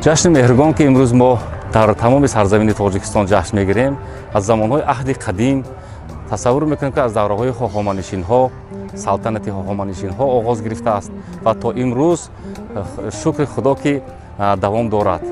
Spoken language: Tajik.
Ҷашни Меҳргон, ки имрӯз мо дар тамоми сарзамини Тоҷикистон ҷашн мегирем, аз замонҳои аҳди қадим, тасаввур мекунем, ки аз давраҳои Ҳохоманишинҳо, салтанати Ҳохоманишинҳо оғоз гирифтааст ва то имрӯз, шукри Худо, ки давом дорад.